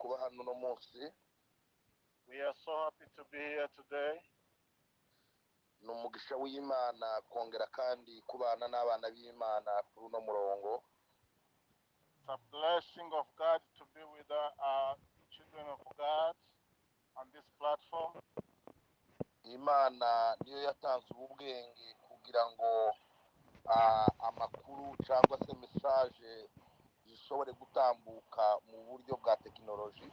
Kuba hano uno munsi. We are so happy to be here today. Ni umugisha w'Imana kongera kandi kubana n'abana b'Imana kuri uno murongo. It's a blessing of God to be with the children of God on this platform. Imana niyo yatanze ubu bwenge kugira ngo amakuru cyangwa se message zishobore gutambuka mu buryo bwa tekinoloji.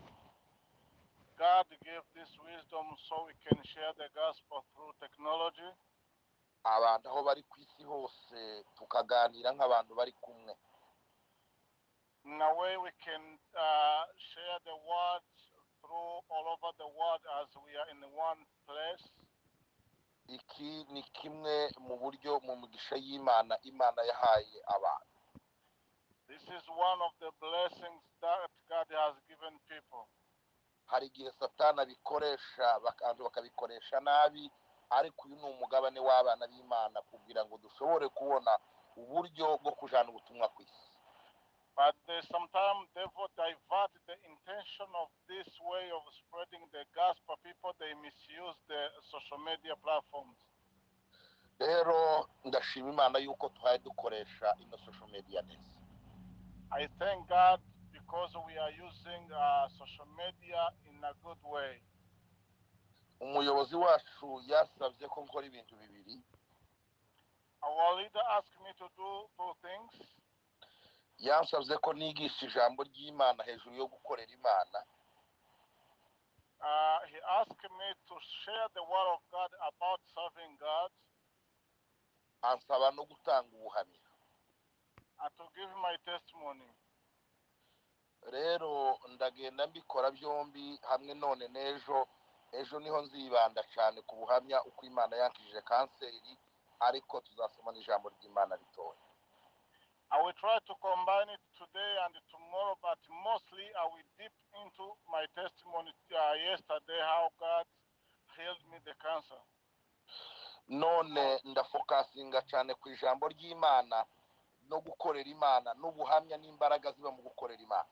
God gave this wisdom so we can share the gospel through technology. Abantu aho bari ku isi hose tukaganira nk'abantu bari kumwe. In a way, we can share the word through all over the world as we are in one place. Iki ni kimwe mu buryo mu migisha y'Imana Imana yahaye abantu. This is one of the blessings that God has given people. Hari igihe Satani abikoresha, abantu bakabikoresha nabi, ariko uyu ni umugabane w'abana b'Imana kugira ngo dushobore kubona uburyo bwo kujana ubutumwa ku isi. But there's sometimes devil divert the intention of this way of spreading the gospel. People, they misuse the social media platforms. Rero ndashima Imana yuko tuhaye dukoresha ino social media neza. I thank God because we are using social media in a good way. Umuyobozi wacu yasabye ko nkora ibintu bibiri. Our leader asked me to do two things. Yansabye ko nigisha ijambo ry'Imana hejuru yo gukorera Imana. He asked me to share the word of God about serving God ansaba no gutanga ubuhamya. And to give my testimony. Rero ndagenda mbikora byombi hamwe none n'ejo. Ejo niho nzibanda cyane ku buhamya uko Imana yankijije kanseri, ariko tuzasoma n'ijambo ry'Imana ritoya. I will try to combine it today and tomorrow, but mostly I will deep into my testimony yesterday, how God healed me the cancer. None ndafocusinga cyane ku ijambo ry'Imana no gukorera Imana n'ubuhamya n'imbaraga ziba mu gukorera Imana.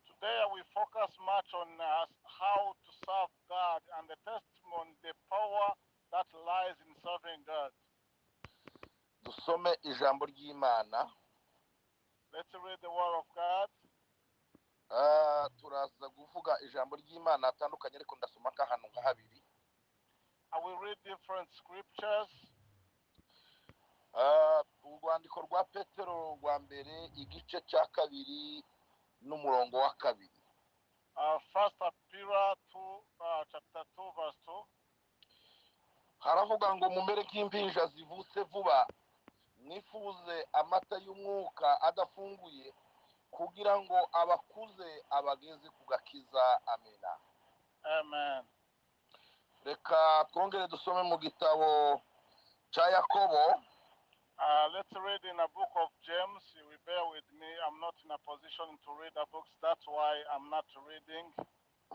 Today I will focus much on how to serve God and the testimony, the power that lies in serving God. Dusome ijambo ry'Imana. Let's read the word of God. Turaza kuvuga ijambo ry'Imana atandukanye, ariko ndasoma nk'ahantu nka habiri. I will read different scriptures. Urwandiko rwa Petero rwa mbere, igice cya kabiri n'umurongo wa kabiri. First Peter 2, chapter 2, verse 2. Haravuga ngo: "Mumere nk'impinja zivutse vuba, mwifuze amata y'umwuka adafunguye, kugira ngo abakuze abageze ku gakiza." Amena. Amen. Reka twongere dusome mu gitabo cya Yakobo. Let's read in a book of James. You will bear with me. I'm not in a position to read the books. That's why I'm not reading.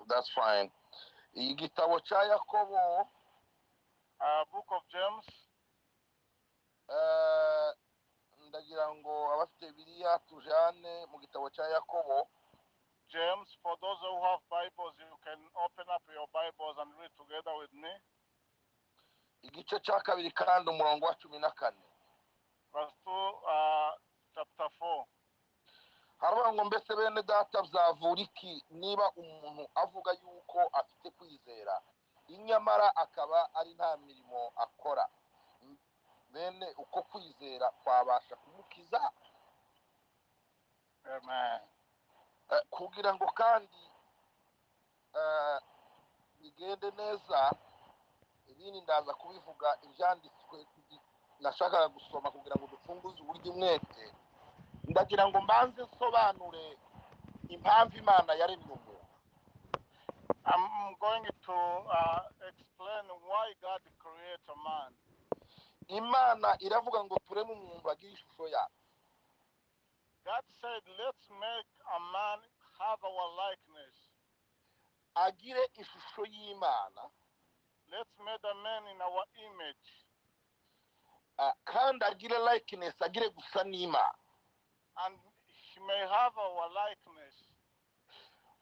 That's fine. Igitabo cya Yakobo. Book of James. Ndagira ngo abafite Bibiliya tujane mu gitabo cya Yakobo. James, for those who have Bibles, you can open up your Bibles and read together with me. Igice cya kabiri kandi umurongo wa 14. Verse 2, chapter 4. Haravuga ngo: "Mbese bene data, byavura iki niba umuntu avuga yuko afite kwizera, inyamara akaba ari nta mirimo akora? Bene uko kwizera kwabasha kumukiza?" Amen. Kugira ngo kandi bigende neza, ibindi ndaza kubivuga. Ibyanditswe nashakaga gusoma kugira ngo dufunguze uburyo umwete, ndagira ngo mbanze nsobanure impamvu Imana yaremye umuntu. I'm going to explain why God created a man. Imana iravuga ngo: "Tureme umuntu agire ishusho yacu." God said, "Let's make a man have our likeness." Agire ishusho y'Imana. Let's make a man in our image. Kandi agire likeness, agire gusa n'Imana. And he may have our likeness.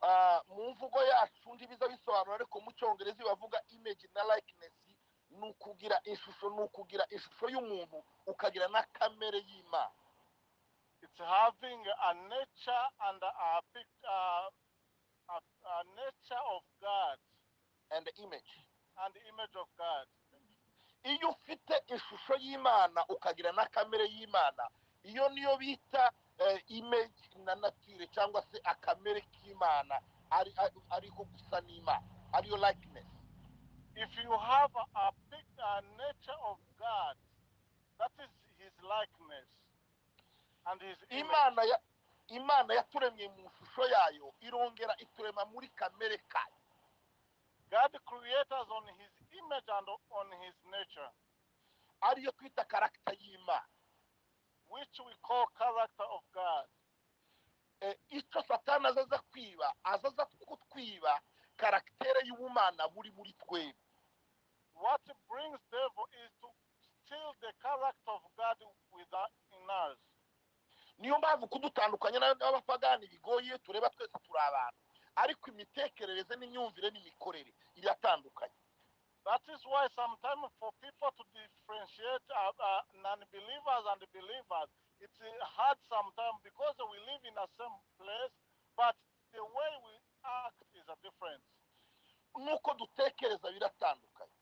Ah, mu mvugo yacu ntibiza bisobanura, ariko mu Cyongereza iyo bavuga image na likeness, ni ukugira ishusho, ni ukugira ishusho y'umuntu, ukagira na kamere y'Imana. It's having a nature and a nature of God and the image and the image of God. Iyo ufite ishusho y'Imana, ukagira na kamere y'Imana, iyo niyo bita image na nature, cyangwa se akamere k'Imana, ari ariko gusa n'Imana, ariyo likeness. If you have a nature of God, that is His likeness and His image. Imana yaturemye mu shusho yayo, irongera iturema muri kamere kayo. God created us on His image and on His nature, ariyo twita character y'Imana, which we call character of God. Icyo Satani azaza kwiba, azaza kutwiba caractère y'ubumana buri muri twebwe. What brings devil is to steal the character of God within us. Niyo mpamvu kudutandukanya n'abapagani bigoye. Tureba twese turi abantu, ariko imitekerereze n'imyumvire n'imikorere iratandukanye. That is why sometimes for people to differentiate non-believers and believers, it's hard sometimes because we live in the same place, but the way we act is a different. Nuko dutekereza biratandukanye.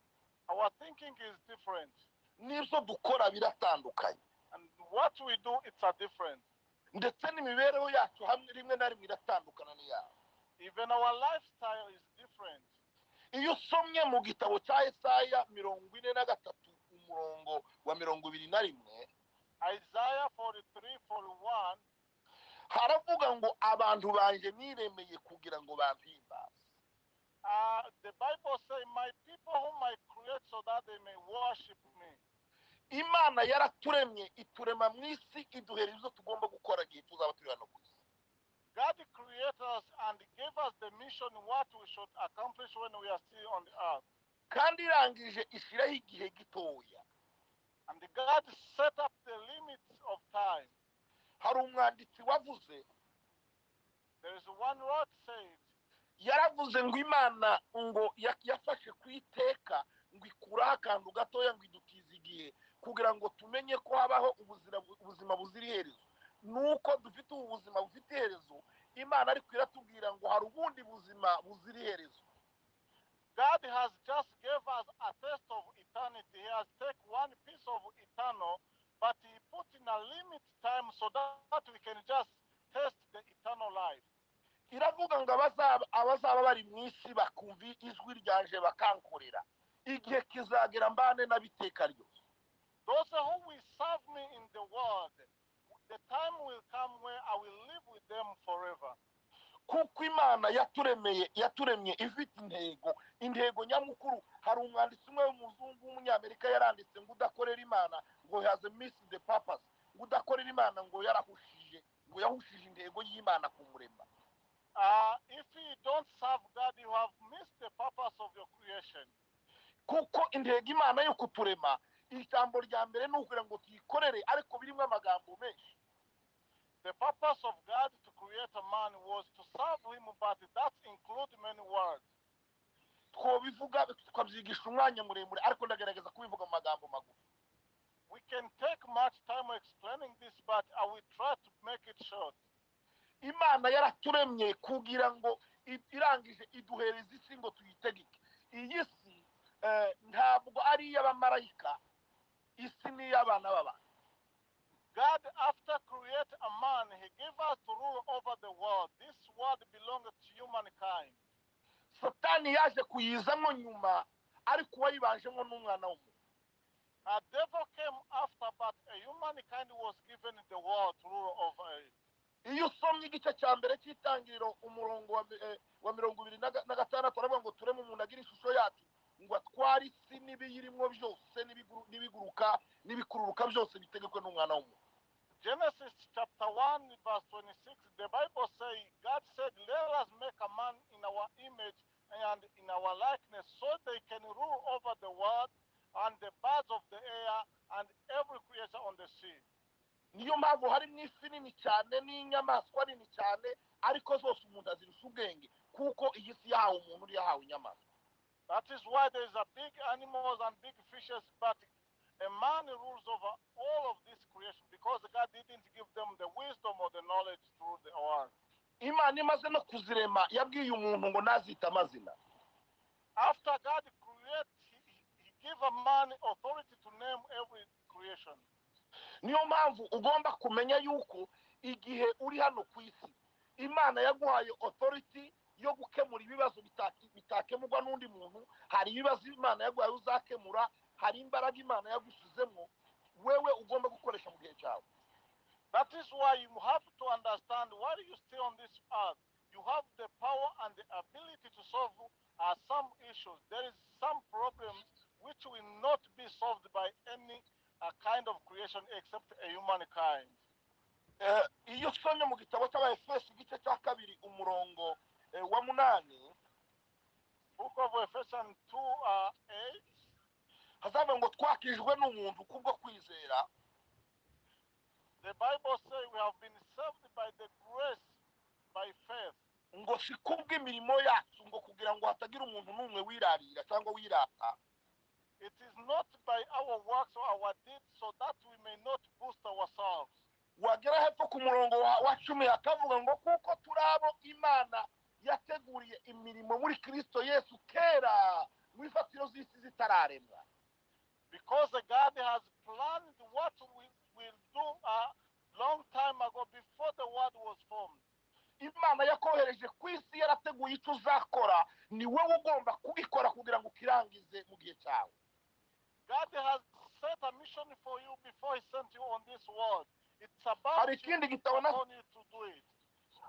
Our thinking is different, n'ibyo dukora biratandukanye, and what we do, it's a different. Ndetse n'imibereho yacu hamwe rimwe na rimwe iratandukana n'iyabo. Even our lifestyle is different. Iyo usomye mu gitabo cya Esaya 43, umurongo wa 21, Isaiah 43, 41, haravuga ngo: "Abantu banjye niremeye kugira ngo bampimbaze." The Bible says, "My people whom I create so that they may worship me." Imana yaraturemye, iturema mu isi, iduhera ibyo tugomba gukora igihe tuzaba turi hano ku isi. God created us and gave us the mission, what we should accomplish when we are still on the earth. Kandi irangije ishyiraho igihe gitoya. And God set up the limits of time. Hari umwanditsi wavuze, There is one wrote said, yaravuze ngo Imana ngo yafashe ku iteka, ngo ikuraho akantu gatoya, ngo idutize igihe kugira ngo tumenye ko habaho ubuzima buzira iherezo. Nuko dufite ubu buzima bufite iherezo, Imana ariko iratubwira ngo hari ubundi buzima buzira iherezo. God has just gave us a taste of eternity. He has taken one piece of eternal, but He put in a limit time so that we can just taste the eternal life. Iravuga ngo abazaba bari mu isi bakumva ijwi ryanje bakankorera, igihe kizagera mbane n'abiteka ryose. Those who will serve me in the world, the time will come where I will live with them forever. Kuko Imana yaturemeye, yaturemye ifite intego, intego nyamukuru. Hari umwanditsi umwe w'umuzungu w'umunyamerika yaranditse ngo udakorera Imana ngo has missed the purpose, ngo udakorera Imana ngo yarahushije, ngo yahushije intego y'Imana kumurema. If you don't serve God, you have missed the purpose of your creation. Kuko intego Imana yo kuturema, ijambo rya mbere ni ukugira ngo tuyikorere, ariko birimo amagambo menshi. The purpose of God to create a man was to serve him, but that includes many words. Twobivuga tukabyigisha umwanya muremure, ariko ndagerageza kubivuga mu magambo magufi. We can take much time explaining this, but I will try to make it short. Imana yaraturemye kugira ngo irangije iduhereza isi ngo tuyitegeke. Iyi si ntabwo ari iy'abamarayika, isi ni iy'abana b'abantu. God, after create a man, he gave us to rule over the world. This world belongs to humankind. Satani yaje kuyizamo nyuma, ariko uwayibanjemo n'umwana w'umuntu. A devil came after, but a humankind was given the world to rule over it. Iyo usomye igice cya mbere cy'Itangiriro, umurongo wa 26, aravuga ngo tureme umuntu agira ishusho yacu, ngo atware isi n'ibiyirimo byose, n'ibiguruka n'ibikururuka, byose bitegekwe n'umwana w'umuntu. Genesis chapter 1, verse 26, the Bible says, God said, "Let us make a man in our image and in our likeness, so they can rule over the world and the birds of the air and every creature on the sea." Niyo mpamvu harimo ifi nini cyane n'inyamaswa nini cyane, ariko zose umuntu azirusha ubwenge, kuko iyi si yahawe umuntu, uri yahawe inyamaswa. That is why there is a big animals and big fishes, but a man rules over all of this creation because God didn't give them the wisdom or the knowledge to rule the world. Imana imaze no kuzirema, yabwiye umuntu ngo nazite amazina. After God creates, he gave a man authority to name every creation. Niyo mpamvu ugomba kumenya yuko igihe uri hano ku isi, Imana yaguhaye authority yo gukemura ibibazo bitakemurwa n'undi muntu. Hari ibibazo Imana yaguhaye uzakemura, hari imbaraga Imana yagushizemo wewe ugomba gukoresha mu gihe cyawe. That is why you have to understand, while you stay on this earth, you have the power and the ability to solve some issues. There is some problems which will not be solved by any kind of creation except a humankind. Iyo usomye mu gitabo cy'Abaefesi, igice cya 2, umurongo wa 8, Book of Ephesians 2 8, hazavuga ngo twakijwe n'ubuntu kubwo kwizera. The Bible says we have been saved by the grace, by faith. Ngo si kubw'imirimo yacu, ngo kugira ngo hatagira umuntu n'umwe wirarira cyangwa wirata. It is not by our works or our deeds, so that we may not boast ourselves. Wagera hepfo ku murongo wa 10, hakavuga ngo kuko turi abo Imana yateguriye imirimo muri Kristo Yesu kera mu ifatiro z'isi zitararemwa. Because God has planned what we will do a long time ago, before the world was formed. Imana yakohereje ku isi yarateguye icyo uzakora, ni wowe ugomba kugikora kugira ngo ukirangize mu gihe cyawe. God has set a mission for you before He sent you on this world. It's about Hari you, ikindi gitabo na upon you to do it.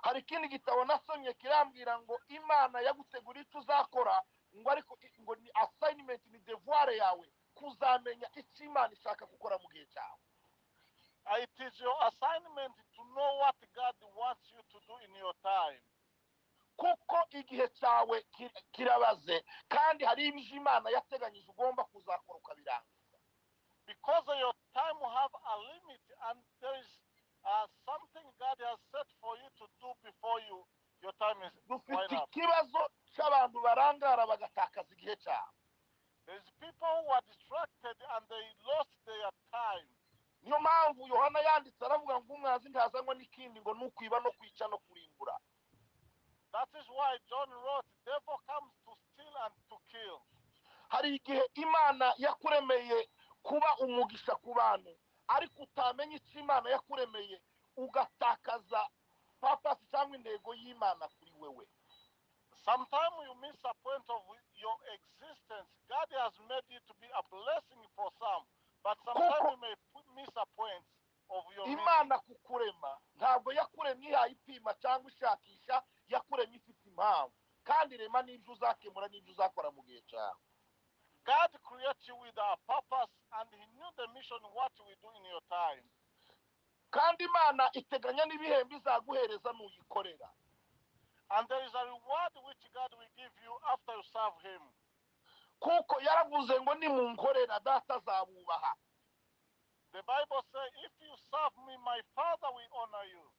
Hari ikindi gitabo nasomye kirambwira ngo Imana yagutegura icyo uzakora, ngo ariko ngo ni assignment, ni devoir yawe kuzamenya icyo Imana ishaka gukora mu gihe cyawe. It is your assignment to know what God wants you to do in your time. Kuko igihe cyawe kirabaze, kandi hari ibyo Imana yateganyije ugomba kuzakora ukabirangiza. Because your time will have a limit and there is something God has set for you to do before your time is Dufite wind up. ikibazo cy'abantu barangara bagatakaza igihe cyabo. There's people who are distracted and they lost their time. Niyo mpamvu Yohana yanditse aravuga ngo umwanzi ntazanywa n'ikindi, ngo ni ukwiba no kwica no kurimbura. That is why John wrote, "Devil comes to steal and to kill." Hari igihe Imana yakuremeye kuba umugisha ku bantu, ariko utamenya icyo Imana yakuremeye, ugatakaza purpose cyangwa intego y'Imana kuri wewe. Sometimes you miss a point of your existence. God has made you to be a blessing for some, but sometimes Kuko you may miss a point of your meaning. Imana kukurema ntabwo yakuremye ihaye ipima cyangwa ishakisha, yakuremye ifite impamvu, kandi irema n'ibyo uzakemura n'ibyo uzakora mu gihe cyawe. God created you with a purpose and He knew the mission, what you will do in your time. Kandi Imana iteganya n'ibihembo izaguhereza nuyikorera. And there is a reward which God will give you after you serve Him. Kuko yaravuze ngo nimunkorera, Data azabubaha. The Bible says, "If you serve me, my Father will honor you."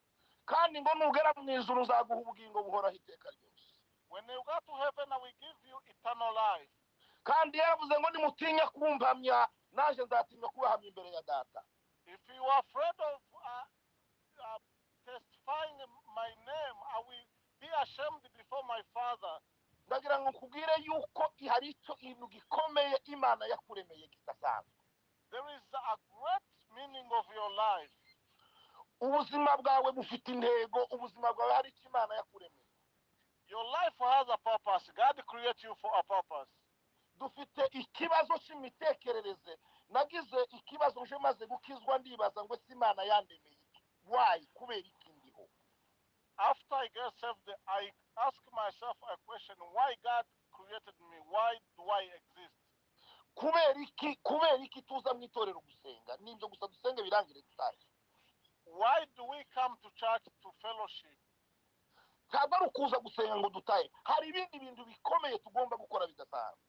Kandi ngo nugera mu ijuru uzaguha ubugingo buhoraho iteka ryose. When you go to heaven, I will give you eternal life. Kandi yaravuze ngo nimutinya kumpamya, naje nzatinya kubahamya imbere ya Data. If you are afraid of testifying my name, I will be ashamed before my Father. Ndagira ngo nkubwire yuko hari icyo ikintu gikomeye Imana yakuremeye kidasanzwe. There is a great meaning of your life. Ubuzima bwawe bufite intego, ubuzima bwawe hari icyo Imana yakuremeye. Your life has a purpose. God created you for a purpose. Dufite ikibazo cy'imitekerereze. Nagize ikibazo nje maze gukizwa, ndibaza ngo ese Imana yandemeye iki? Why? Kubera iki ndiho? After I get saved, I ask myself a question: why God created me? Why do I exist? Kubera iki? Kubera iki tuza mu itorero gusenga? Nibyo gusa, dusenge birangire dutahe. Why do we come to church to fellowship? Ntabwo ari ukuza gusenga ngo dutahe, hari ibindi bintu bikomeye tugomba gukora bidasanzwe.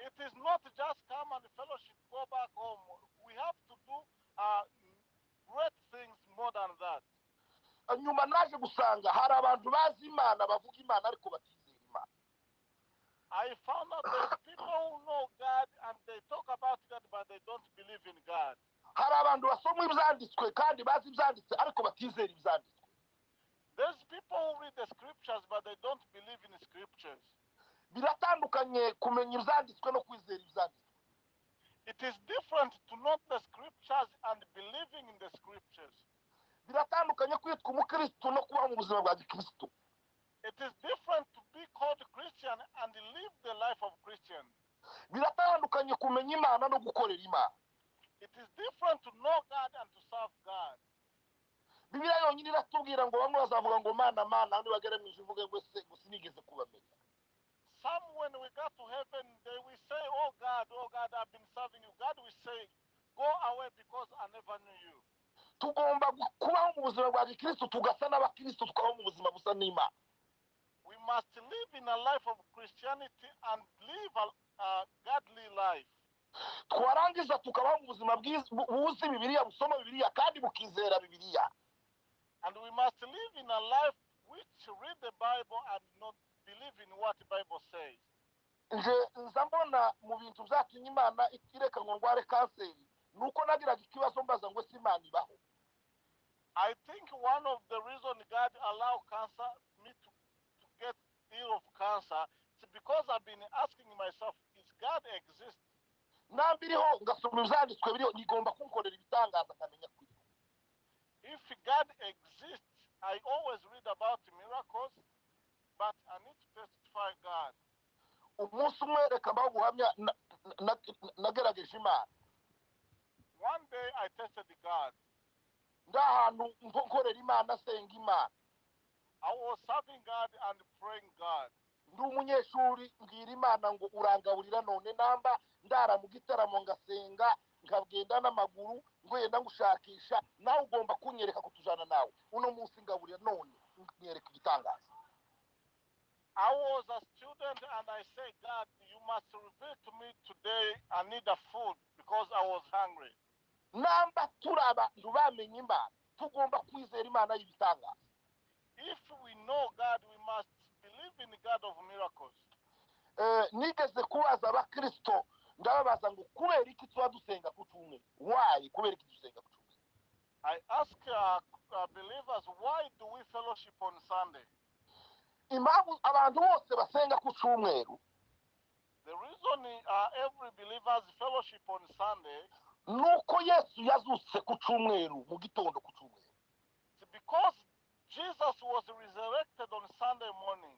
It is not just come and fellowship, go back home. We have to do great things. Nyuma naje gusanga hari abantu bazi Imana, bavuga Imana, ariko batizera Imana. I found out there's people who know God and they talk about God, but they don't believe in God. Hari abantu basoma ibyanditswe kandi bazi ibyanditse, ariko batizera ibyanditswe. There's people who read the scriptures, but they don't believe in the scriptures. Biratandukanye kumenya ibyanditswe no kwizera ibyanditswe. It is different to know the scriptures and believing in the scriptures. Biratandukanye kwitwa umukristo no kubaho mu buzima bwa gikristo. It is different to be called Christian and live the life of Christian. Biratandukanye kumenya Imana no gukorera Imana. It is different to know God and to serve God. Bibiliya yonyine iratubwira ngo bamwe bazavuga ngo "Mana, Mana", nibagera mu ijuru uvuge ngo "Se ngo sinigeze kubamenya." Some, when we got to heaven, they will say, "Oh God, oh God, I've been serving you." God will say, "Go away because I never knew you." Tugomba kubaho mu buzima bwa gikristo, tugasa n'abakristo, tukabaho mu buzima busa n'Imana. We must live in a life of Christianity and live a godly life. Twarangiza tukabaho mu buzima buzi Bibiliya, busoma Bibiliya kandi bukizera Bibiliya. And we must live in a life which read the Bible and not believe in what the Bible says. Nje nza mbona mu bintu byatumye Imana ireka ngo ndware kanseri ni uko nagiraga ikibazo mbaza ngo ese Imana ibaho? I think one of the reason God allow cancer me to get ill of cancer is because I've been asking myself, is God exist? Namba iriho, ngasoma ibyanditswe biriho, nigomba kunkorera ibitangaza nkamenya ko iriho. If God exists, I always read about miracles, but I need to testify God. Umunsi umwe, reka mbaho ubuhamya, nagerageje Imana. One day I tested God. Ndi ahantu nkorera Imana, nsenga Imana. I was serving God and praying God. Ndi umunyeshuri, mbwira Imana ngo urangaburira none namba ndara mu gitaramo, ngasenga, nkagenda n'amaguru ngwenda ngushakisha, nawe ugomba kunyereka kutujana nawe uno munsi. Ngaburira none, nyereka igitangaza. I was a student and I said, "God, you must reveal to me today. I need a food," because I was hungry. Namba turi abantu bamenye Imana, tugomba kwizera Imana y'ibitangaza. If we know God, we must believe in the God of miracles. Nigeze kubaza abakristo, ndababaza ngo kubera iki tuba dusenga ku cyumweru? Why? Kubera iki dusenga ku cyumweru? I ask believers, why do we fellowship on Sunday? Impamvu abantu bose basenga ku cyumweru, The reason every believers fellowship on Sunday nuko Yesu yazutse ku cyumweru, mu gitondo ku cyumweru. is because Jesus was resurrected on Sunday morning.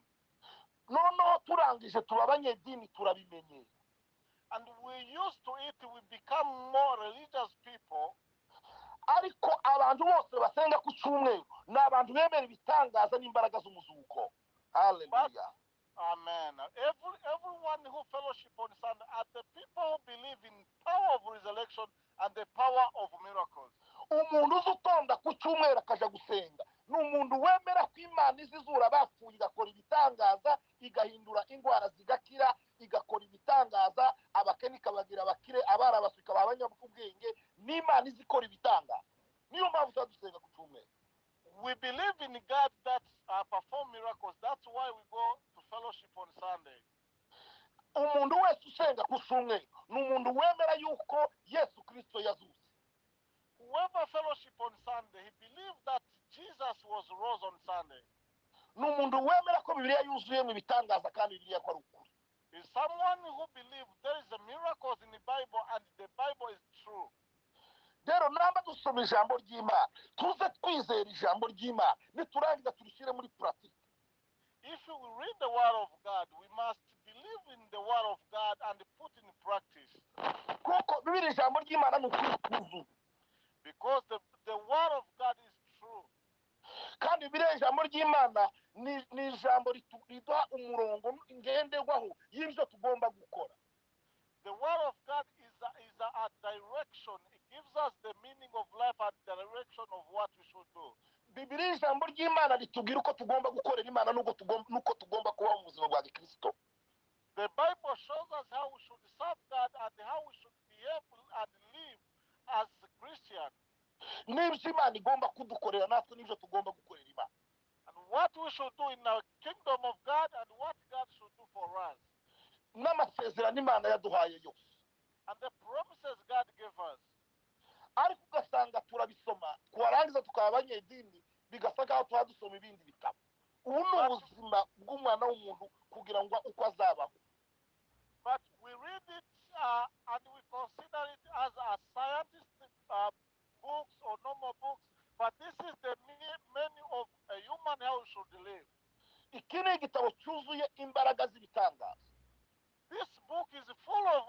Noneho turangije tuba abanyedini, turabimenyera. And we used to it, we become more religious people. Ariko abantu bose basenga ku cyumweru ni abantu bemera ibitangaza n'imbaraga z'umuzuko. Haleluya! Amen. Everyone who fellowship on Sunday are the people who believe in power of resurrection and the power of miracles. Umuntu uzi utonda ku cyumweru akaja gusenga ni umuntu wemera ko Imana izizura abapfuye, igakora ibitangaza, igahindura indwara zigakira, igakora ibitangaza, abakene ikabagira abakire, abari abaswa ikabaha abanyabwenge. N'Imana izi ikora ibitangaza, niyo mpamvu tuba dusenga ku cyumweru. We believe in God that perform miracles. That's why we go to fellowship on Sunday. Umuntu wese usenga ku cyumweru ni umuntu wemera yuko Yesu Kirisito yazutse. Whoever fellowship on Sunday, he believed that Jesus was rose on Sunday. Ni umuntu wemera ko Bibiliya yuzuyemo ibitangaza kandi Bibiliya ko ari ukuri. Is someone who believes there is a miracles in the Bible and the Bible is true. Rero namba dusoma ijambo ry'Imana, tuze twizera ijambo ry'Imana, niturangiza turishyire muri pratique. If we read the word of God, we must believe in the word of God and put in practice. Kuko Bibiri, ijambo ry'Imana ni ukuri kuzuye. Because the word of God is true. Kandi Bibiliya, ijambo ry'Imana, ni ijambo riduha umurongo ngenderwaho y'ibyo tugomba gukora. The word of God is a direction. It gives us the meaning of life and direction of what we should do. Bibiliya, ijambo ry'Imana, ritubwira uko tugomba gukorera Imana n'uko tugomba kubaho mu buzima bwa gikristo. The Bible shows us how we should serve God and how we should behave and live as Christians. N'ibyo Imana igomba kudukorera natwe, n'ibyo tugomba gukorera Imana. What we should do in the kingdom of God and what God should do for us. N'amasezerano Imana yaduhaye yose. And the promises God gave us. Ariko ugasanga turabisoma, twarangiza tukaba abanyedini, bigasa nk'aho tuba dusoma ibindi bitabo. Ubu ni ubuzima bw'umwana w'umuntu kugira ngo uko azabaho. But we read it and we consider it as a scientist books or normal books. But this is the menu of a human how we should live. Iki ni igitabo cyuzuye imbaraga z'ibitangaza. This book is full of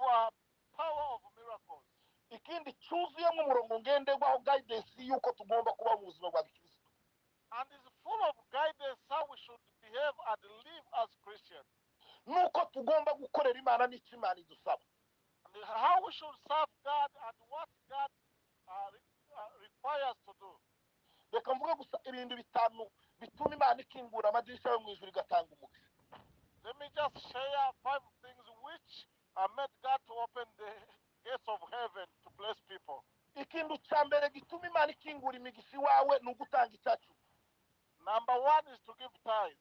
power of miracles. Ikindi cyuzuyemo umurongo ngenderwaho, guidance y'uko tugomba kuba mu buzima bwa gikristo. And is full of guidance how we should behave and live as Christians. Nuko tugomba gukorera Imana n'icyo Imana idusaba. And how we should serve God and what God requires to do. Reka mvuge gusa ibintu bitanu bituma Imana ikingura amadirishya yo mu ijuru igatanga umugisha. Let me just share five things which made God to open the gates of heaven to bless people. Ikintu cya mbere gituma Imana ikingura imigisha iwawe ni ugutanga icyacumi. Number one is to give tithe.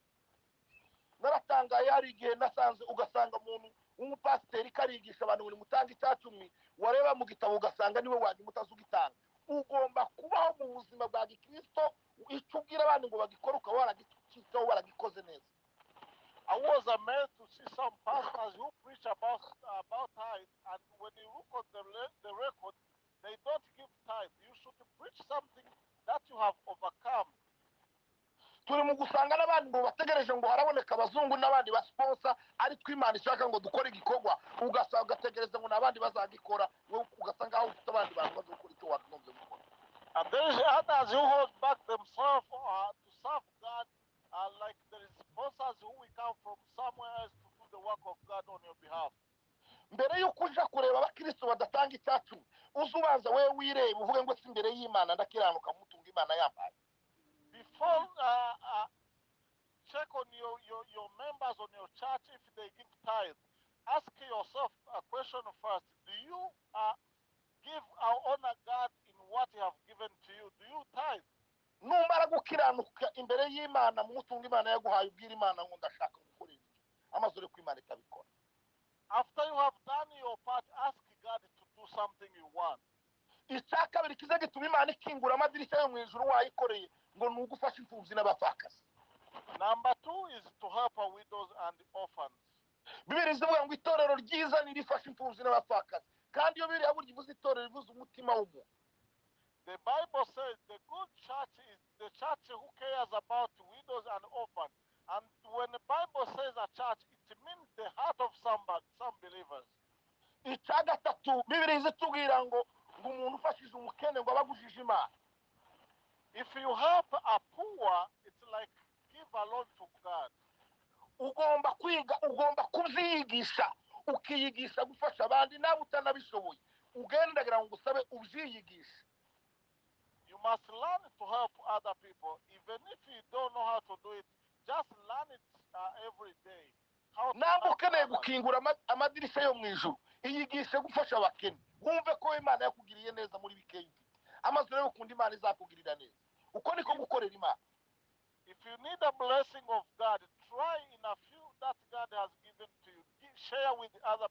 Naratangaye, hari igihe nasanze ugasanga umuntu w'umupasiteri karigisha abantu ngo nimutanga icyacumi, wareba mu gitabo ugasanga niwe wanyuma utazi ugitanga. Ugomba kubaho mu buzima bwa gikristo, icyo ubwira abandi ngo bagikore ukaba waragicikaho, waragikoze neza. I was amazed to see some pastors who preach about tithe, and when you look at the record, they don't give tithe. You should preach something that you have overcome. Turi mu gusanga n'abandi ngo bategereje ngo haraboneka abazungu n'abandi ba sponsor, ariko Imana ishaka ngo dukore igikorwa, ugasanga ugategereza ngo n'abandi bazagikora, wowe ugasanga aho ufite abandi bantu bazakora icyo wakagombye gukora. And there is others who hold back themselves to serve God, like there is sponsors who will come from somewhere else to do the work of God on your behalf. Mbere y'uko uja kureba abakristo badatanga icyacumi, uze ubanza wewe wirebe, uvuge ngo si imbere y'Imana ndakiranuka mutunga Imana yampaye? Before check on your members on your church if they give tithe, ask yourself a question first. Do you give our honor God in what He have given to you? Do you tithe? Numara gukiranuka imbere y'Imana mu mutungo Imana yaguhaye, ubwira Imana ngo ndashaka gukora ibi, amaze uri ko Imana itabikora. After you have done your part, ask God to do something you want. Icya kabiri kiza gituma Imana ikingura amadirishya yo mu ijuru wayikoreye ngo ni ugufasha imfubyi n'abapfakazi. Number two is to help our widows and orphans. Bibiri zivuga ngo itorero ryiza nirifasha imfubyi n'abapfakazi, kandi iyo biriya burya ivuze itorero ivuze umutima w'umuntu. The Bible says the good church is the church who cares about widows and orphans. And when the Bible says a church, it means the heart of some believers. Icya gatatu, Bibiri zitubwira ngo umuntu ufashije umukene ngo aba agujije Imana. If you help a poor, it's like give a loan to God. Ugomba kwiga, ugomba kubyiyigisha, ukiyigisha gufasha abandi nawe utanabishoboye, ugendagira ngo usabe ubyiyigishe. You must learn to help other people, even if you don't know how to do it. Just learn it every day. How to Namba help ukeneye others. Gukingura amadirishya yo mu ijuru, iyigishe gufasha abakene, wumve ko Imana yakugiriye neza muri bikeya ufite, amaze urebe ukuntu Imana izakugirira neza. Uko niko gukorera Imana. If you need a blessing of God, try in a few that God has given to you. Share with other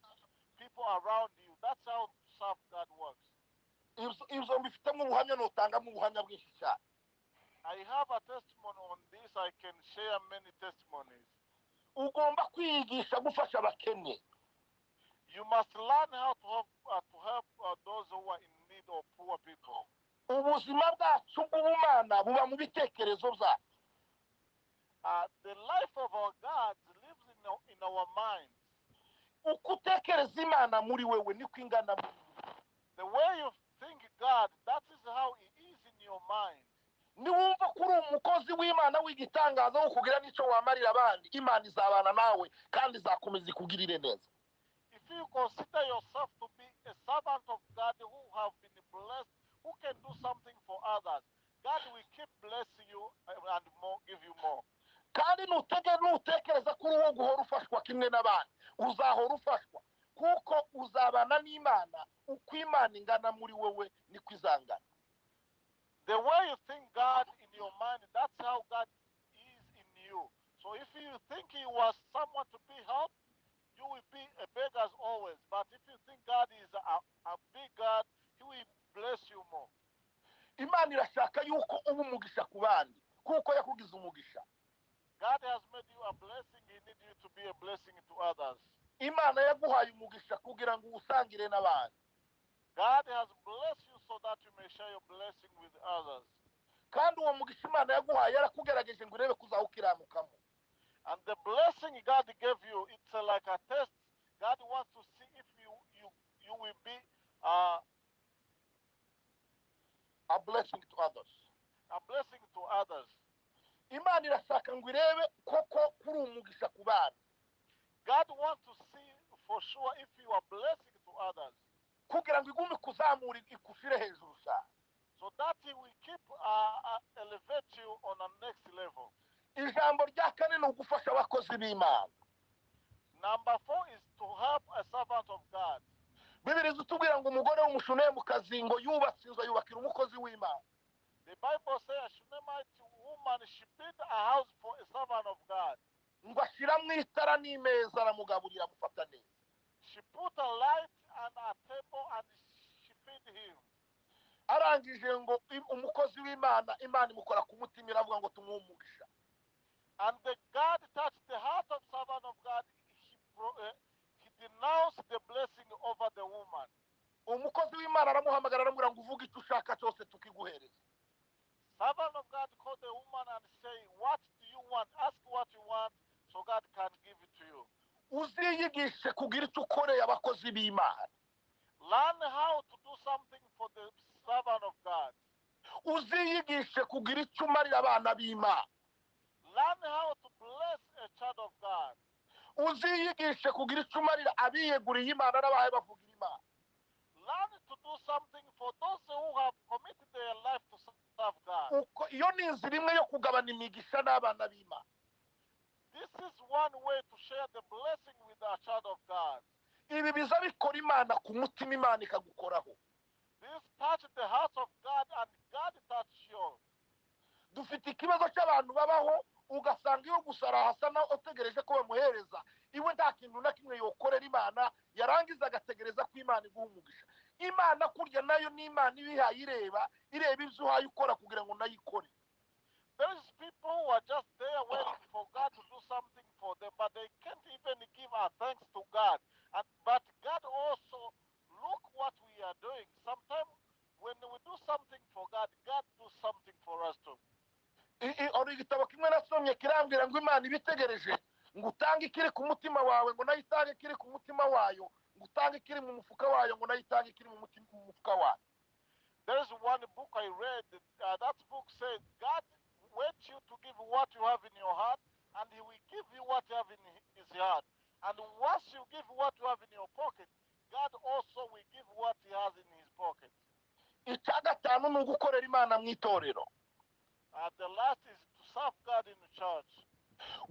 people around you. That's how to serve God works. Ibyo mbifitemo ubuhamya, nutangamo ubuhamya bwinshi cyane. I have a testimony on this. I can share many testimonies. Ugomba kwiyigisha gufasha abakene. You must learn how to help those who are in need or poor people. Ubuzima bwacu bw'ubumana buba mu bitekerezo byacu. The life of our God lives in our minds. Uko utekereza Imana muri wewe niko ingana muri wewe. The way you think God, that is how He is in your mind. Niwumva ko uri umukozi w'Imana w'igitangaza wo kugira n'icyo wamarira abandi, Imana izabana nawe kandi izakomeza ikugirire neza. If you consider yourself to be a servant of God who have been blessed, who can do something for others, God will keep blessing you and more, give you more. Kandi nutekereza ko uri uwo guhora ufashwa kimwe n'abandi, uzahora ufashwa, kuko uzabana n'Imana. Uko Imana ingana muri wowe niko izangana. The way you think God in your mind, that's how God is in you. So if you think you are someone to be helped, you will be a beggar as always. But if you think God is a big God, He will bless you more. Imana irashaka yuko uba umugisha ku bandi kuko yakugize umugisha. God has made you a blessing. He needs you to be a blessing to others. Imana yaguhaye umugisha kugira ngo uwusangire n'abandi. God has blessed you so that you may share your blessing with others. Kandi uwo mugisha Imana yaguhaye yarakugerageje ngo irebe ko uzawukiranukamo. And the blessing God gave you, it's like a test. God wants to see if you will be a blessing to others. A blessing to others. Imana irashaka ngo irebe koko kuri umugisha ku bana. God wants to see for sure if you are blessing to others, kugira ngo igume kuzamura ikushire hejuru cyane, so that He will keep elevate you on the next level. Ijambo rya kane ni ugufasha abakozi b'Imana. Number four is to help a servant of God. Bibiri zitubwira ngo umugore w'Umushunemukazi ngo yubatse inzu ayubakira umukozi w'Imana. The Bible says a Shunammite woman, she built a house for a servant of God. Ngo ashyiramo itara n'imeza aramugaburira amufata neza. She put a light and a table and she fed him. Arangije ngo umukozi w'Imana Imana imukora ku mutima iravuga ngo tumuhe umugisha. And the God touched the heart of servant of God. He denounced the blessing over the woman. Umukozi w'Imana aramuhamagara aramubwira ngo uvuge icyo ushaka cyose tukiguhereza. Servant of God called the woman and say, "What do you want? Ask what you want so God can give it to you." Uziyigishe kugira icyo ukoreye abakozi b'Imana. Learn how to do something for the servant of God. Uziyigishe kugira icyo umarira abana b'Imana. Learn how to bless a child of God. Uziyigishe kugira icyo umarira abiyeguriye Imana n'abahaye bavugira Imana. Learn to do something for those who have committed their life to serve God. Uko iyo ni inzira imwe yo kugabana imigisha n'abana b'Imana. This is one way to share the blessing with a child of God. Ibi biza bikora Imana ku mutima Imana ikagukoraho. This touch the heart of God and God touch yours. Dufite ikibazo cy'abantu babaho ugasanga iyo gusa arahasa na utegereje ko bamuhereza iwe nta kintu na kimwe yokorera Imana yarangiza agategereza ko Imana iguha umugisha. Imana kurya nayo ni Imana ibihaye ireba ireba ibyo uhaye ukora kugira ngo nayo ikore. There is people who are just there waiting for God to do something for them, but they can't even give our thanks to God. But God also look what we are doing. Sometimes when we do something for God, God do something for us too. Hari igitabo kimwe nasomye kirambwira ngo Imana ibitegereje ngo utange ikiri ku mutima wawe ngo nayo itange ikiri ku mutima wayo ngo utange ikiri mu mufuka wayo ngo nayo itange ikiri mu mufuka wayo. There is one book I read. That book said God waits you to give what you have in your heart, and He will give you what you have in His heart. And once you give what you have in your pocket, God also will give what He has in His pocket. Icya gatanu ni ugukorera Imana mu itorero. The last is to serve God in the church.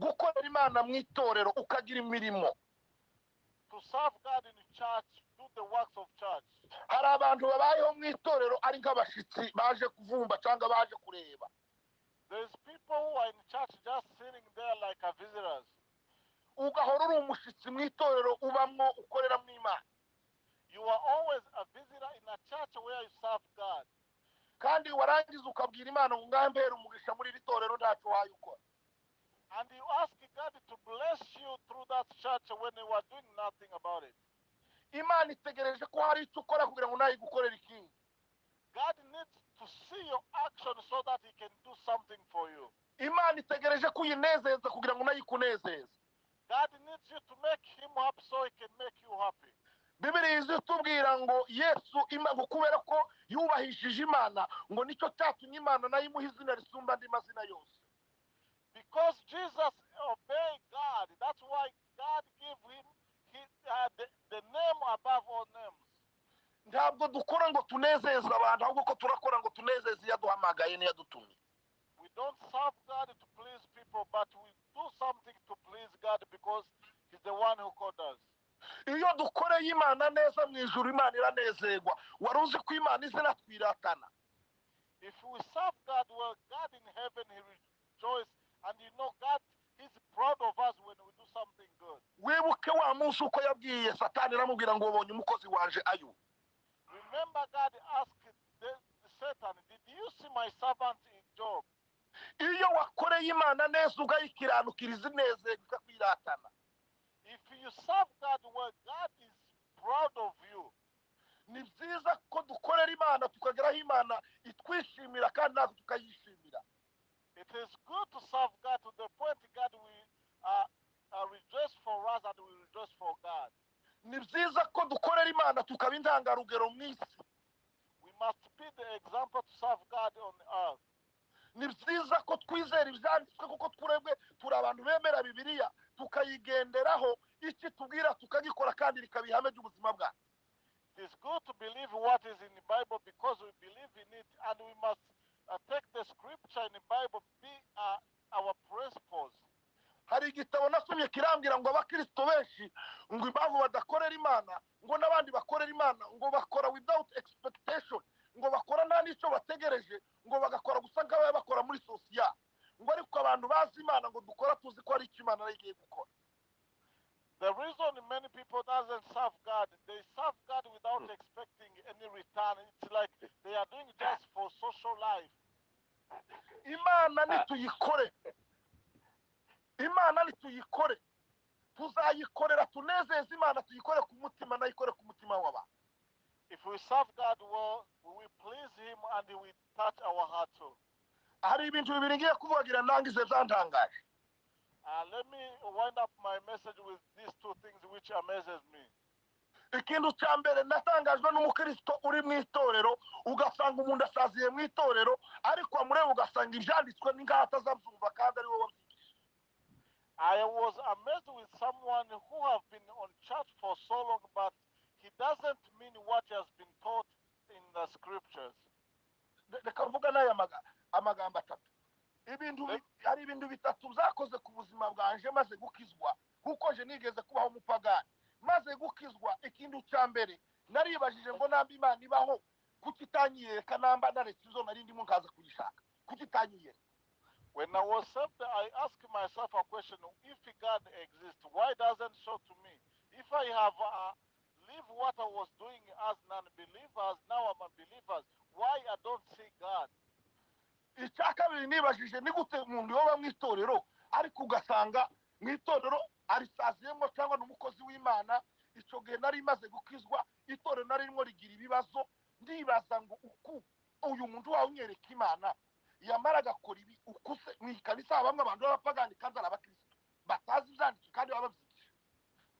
Gukorera Imana mu itorero ukagira imirimo. To serve God in the church, do the works of church. Hari abantu babayeho mu itorero ari nk'abashyitsi baje kuvumba cyangwa baje kureba. There's people who are in church just sitting there like a visitors. Ugahora uri umushyitsi mu itorero ubamwo ukoreramo Imana. You are always a visitor in a church where you serve God. Kandi warangiza ukabwira Imana ngo ngambere umugisha muri iri torero ntacyo wayo ukora. And you ask God to bless you through that church when you are doing nothing about it. Imana itegereje ko hari icyo ukora kugira ngo nayo igukorere ikindi. God needs to see your action so that He can do something for you. Imana itegereje ko uyinezeza kugira ngo nayo ikunezeze. God needs you to make Him happy so He can make you happy. Bibiriya izitubwira ngo Yesu ngo kubera ko yubahishije Imana ngo nicyo cyatumye Imana nayo imuha izina risumba andi mazina yose. Because Jesus obeyed God, that's why God gave him the name above all names. Ntabwo dukora ngo tunezeze abantu ahubwo ko turakora ngo tunezeze iyaduhamagaye n'iyadutumye. We don't serve God to please people, but we do something to please God because He's the one who called us. Iyo dukoreye Imana neza mu ijuru Imana iranezerwa wari uzi ko Imana izina twiratana. If we serve God well, God in heaven, He rejoices. And you know, God proud of us when we do something good. Wibuke wa munsi uko yabwiye Satani, aramubwira ngo: "Wabonye umukozi wanje Ayubu?" Remember, God asked the Satan, "Did you see my servant in Job?" Iyo wakoreye Imana neza, ugayikiranukiriza, inezerwa, ikakwiratana. If you serve God well, God is proud of you. Ni byiza ko dukorera Imana tukageraho Imana itwishimira, kandi natwe tukayishimira. It is good to serve God to the point God will rejoice for us and we rejoice for God. Ni byiza ko dukorera Imana tukaba intangarugero mu isi. We must be the example to serve God on earth. Ni byiza ko twizera ibyanditswe, kuko twebwe turi abantu bemera Bibiliya, tukayigenderaho, icyo itubwira tukagikora, kandi rikaba ihame ry'ubuzima bwacu. It is good to believe what is in the Bible because we believe in it, and we must take the scripture in the Bible be our principles. Hari igitabo nasomye kirambwira ngo abakristo benshi, ngo impamvu badakorera Imana, ngo n'abandi bakorera Imana, ngo bakora without expectation, ngo bakora nta n'icyo bategereje, ngo bagakora gusa nk'ababa bakora muri social, ngo ariko abantu bazi Imana, ngo dukora tuzi ko hari icyo Imana nayo igiye gukora. The reason many people doesn't serve God, they serve God without expecting any return. It's like they are doing just for social life. Imana nituyikore, Imana nituyikore, tuzayikorera tunezeze Imana, tuyikore ku mutima, nayikore ku mutima w'abantu. If we serve God well, we will please Him and He will touch our heart too. Hari ibintu bibiri ngiye kuvugagira ndangize byantangaje. Let me wind up my message with these two things which amazes me. Ikintu cya mbere natangajwe n'umukristo uri mu itorero, ugasanga umuntu asaziye mu itorero, ariko wamureba ugasanga ibyanditswe ni nk'aho atazabyumva kandi ari we wabyigishije. I was amazed with someone who have been on church for so long, but he doesn't mean what has been taught in the scriptures. Reka mvuga n'aya amagambo atatu. Ibintu hari ibintu bitatu byakoze ku buzima bwanje maze gukizwa, kuko nje nigeze kubaho umupagani. Maze gukizwa, ikintu cya mbere naribajije ngo: namba Imana ibaho, kuki itanyiyereka? Namba naretse izo nari ndimo nkaza kuyishaka, kuki itanyiyereka? When I was saved, I asked myself a question: If God exists, why doesn't show to me? If I have leave what I was doing as non-believers, now I'm a believer, why I don't see God? Icya kabiri nibajije: ni gute umuntu yoba mu itorero, ariko ugasanga mu itorero arisaziyemo cyangwa ni umukozi w'Imana? Icyo gihe nari maze gukizwa, itorero nari ririmo rigira ibibazo. Ndibaza ngo: uku uyu muntu wawe unyereka Imana yamara agakora ibi, ukuse mu ikanisa bamwe abantu b'abapagani kandi ari abakristo batazi ibyanditswe kandi baba babyigisha?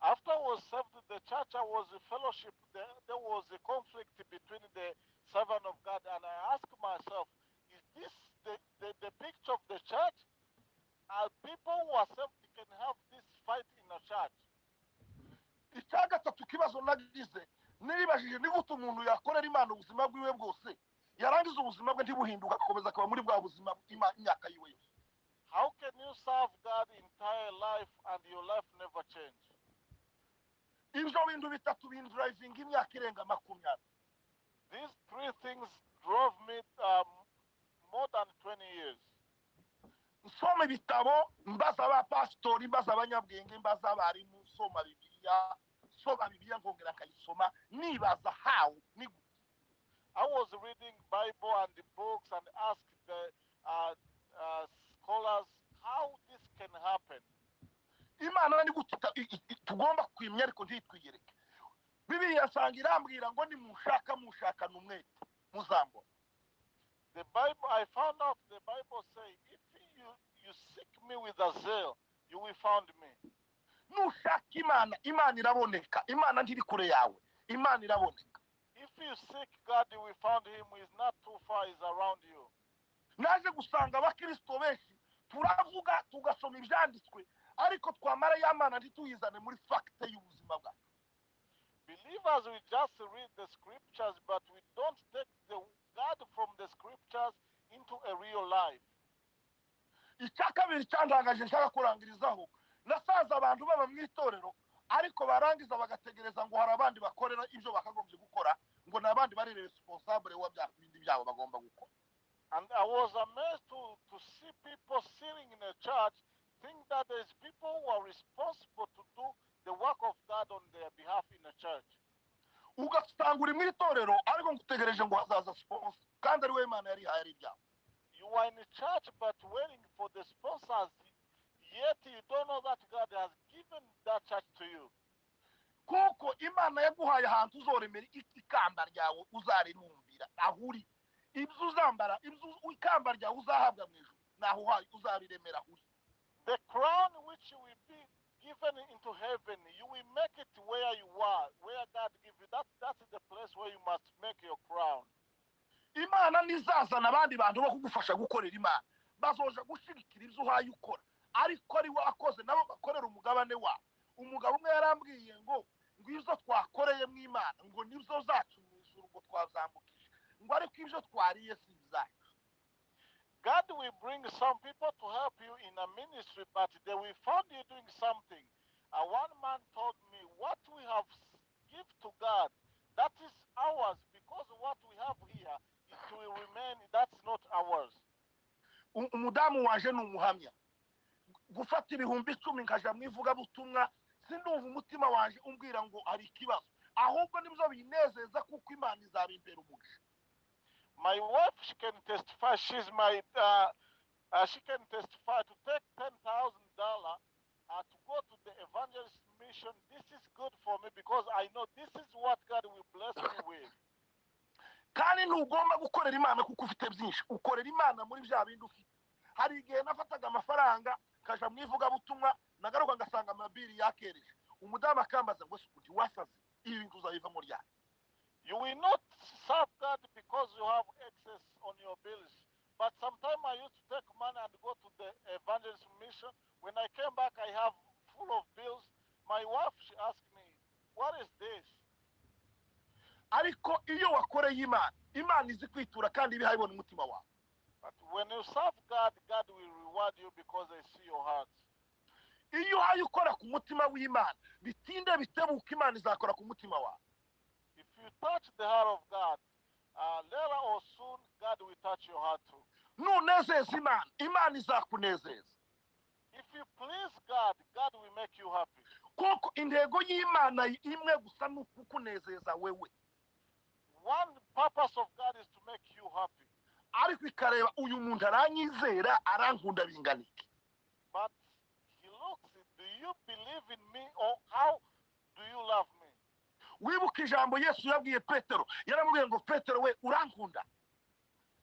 After I was saved, the church I was in fellowship, there was a conflict between the servant of God, and I asked myself, is this the picture of the church? Are people who are saved can have this fight in a church? Icya gatatu kibazo nagize, niribajije: ni gute umuntu yakorera Imana ubuzima bwiwe bwose, yarangiza ubuzima bwe ntibuhinduka, agakomeza akaba muri bwa buzima imyaka yiwe yose? How can you serve God entire life and your life never change? Ibyo bintu bitatu bindrivinga imyaka irenga 20. These three things drove me more than 20 years. Nsoma ibitabo, mbaza abapasitori, mbaza abanyabwenge, mbaza abarimu, nsoma Bibiliya, nsoma Bibiliya nkongera nkayisoma, nibaza how, ni gute. I was reading Bible and the books and asked the scholars how this can happen. Imana ni gute tugomba kwimya ariko ntitwiyereke? Bibiliya nsanga irambwira ngo: "Nimushaka, mushakana umwete, muzambona." The Bible, I found out the Bible say, if you seek me with a zeal, you will find me. Nushaka Imana, Imana iraboneka. Imana ntiri kure yawe, Imana iraboneka. If you seek God, you will find Him. He's not too far, He's around you. Naje gusanga abakristo benshi turavuga, tugasoma ibyanditswe, ariko twamara ya Mana ntituyizane muri fact y'ubuzima bwacu. Believers, we just read the scriptures, but we don't take the God from the scriptures into a real life. Icya kabiri cyantangaje nshaka kurangirizaho, nasanze abantu baba mu itorero, ariko barangiza bagategereza ngo hari abandi bakorera ibyo bakagombye gukora, ngo ni abandi bari responsable wa bya bindi byabo bagomba gukora. And I was amazed to see people sitting in a church. Think that there is people who are responsible to do the work of God on their behalf in the church. Ugasanga uri mu itorero, ariko ngo utegereje ngo hazaza sponsor, kandi ari we Imana yarihaye ari ibyawe. You are in the church but waiting for the sponsors, yet you don't know that God has given that church to you. Kuko Imana yaguhaye ahantu uzoremera ikamba ryawe, uzarirumbira aho uri. Ibyo uzambara, ibyo ikamba ryawe uzahabwa mu ijuru, naho uhaye uzariremera aho uri. The crown which will be given into heaven, you will make it where you are, where God give you. That's the place where you must make your crown. Imana ntizazana abandi bantu bo kugufasha gukorera Imana. Bazoja gushyigikira ibyo uhaye ukora, ariko ari wakoze nabo bakorera umugabane wabo. Umugabo umwe yarambwiye ngo ibyo twakoreye mu Imana ngo nibyo zacu mu ijuru, ngo twazambukije, ngo ariko ibyo twariye si ibyacu. God will bring some people to help you in a ministry, but they will find you doing something. One man told me, "What we have give to God, that is ours, because what we have here, it will remain, that's not ours." Umudamu waje ni umuhamya. Gufata 10,000 nkaja mu ivugabutumwa, sindumva umutima waje umbwira ngo hari ikibazo, ahubwo nibyo binezeza, kuko Imana izabimbera umugisha. My wife, she can testify. She can testify to take $10,000 to go to the evangelist mission. This is good for me because I know this is what God will bless me with. Kandi ntugomba gukorera Imana kuko ufite byinshi. Ukorera Imana muri bya bindi ufite. Hari igihe nafataga amafaranga nkaja mu ivugabutumwa, nagaruka ngasanga amabiri yakereje. Umudamu akambaza ngo: "Ese undi wasaze, ibi bintu uzabivamo ryari?" You will not serve God because you have excess on your bills. But sometimes I used to take money and go to the evangelist mission. When I came back, I have full of bills. My wife, she asked me, "What is this?" Ariko iyo wakoreye Imana, Imana izi kwitura kandi ibihaye ibona umutima wawe. But when you serve God, God will reward you because they see your heart. Iyo uhaye ukora ku mutima w'Imana, bitinde bitebuka Imana izakora ku mutima wawe. If you touch the heart of God, later or soon, God will touch your heart too. Nunezeza Imana, Imana izakunezeza. If you please God, God will make you happy. Kuko intego y'Imana imwe gusa ni ukukunezeza wewe. One purpose of God is to make you happy. Ariko ikareba uyu muntu aranyizera, arankunda bingana iki? But he looks, do you believe in me or how do you love me? Wibuke ijambo Yesu yabwiye Petero. Yaramubwiye ngo: "Petero we, urankunda?"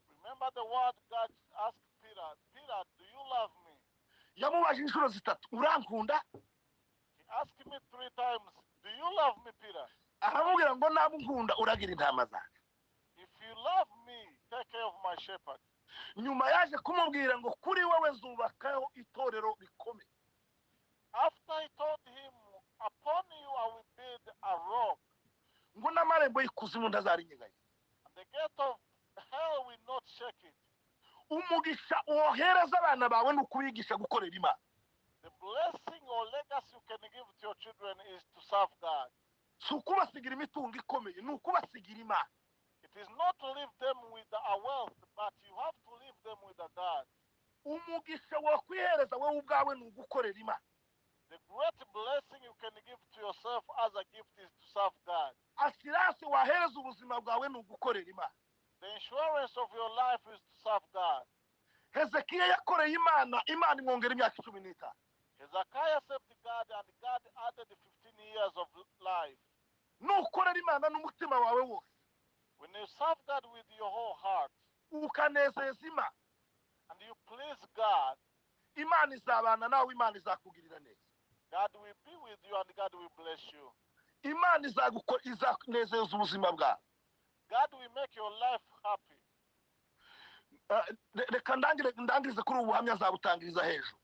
Remember the word God asked Peter, "Peter, do you love me?" Yamubajije inshuro zitatu: "Urankunda?" He asked me three times, "Do you love me, Peter?" Aramubwira ngo: "Naba unkunda, uragira intama zanjye." "If you love me, take care of my shepherd." Nyuma yaje kumubwira ngo: "Kuri wowe nzubakaho itorero rikomeye." After he told him, "Upon you I will build a rock, ngo n'amarembo y'ikuzimu ntazarinyeganyeza. and the gate of hell will not shake it." Umugisha wohereza abana bawe ni ukubigisha gukorera Imana. The blessing or legacy you can give to your children is to serve God. Si ukubasigira imitungo ikomeye, ni ukubasigira Imana. It is not to leave them with a wealth, but you have to leave them with a God. Umugisha wakwihereza wowe ubwawe ni ugukorera Imana. The great blessing you can give to yourself as a gift is to serve God. Assurance wahereza ubuzima bwawe ni ugukorera Imana. The insurance of your life is to serve God. Hezekiya yakoreye Imana, Imana imwongera imyaka 15. Hezekiah served God and God added 15 years of life. Nukorera Imana n'umutima wawe wose, When you serve God with your whole heart ukanezeza Imana, and you please God, Imana izabana nawe, Imana izakugirira neza. God will be with you and God will bless you. Imana izanezeza ubuzima bwawe. God will make your life happy. Reka ndangirize kuri ubu buhamya, nzabutangiriza hejuru.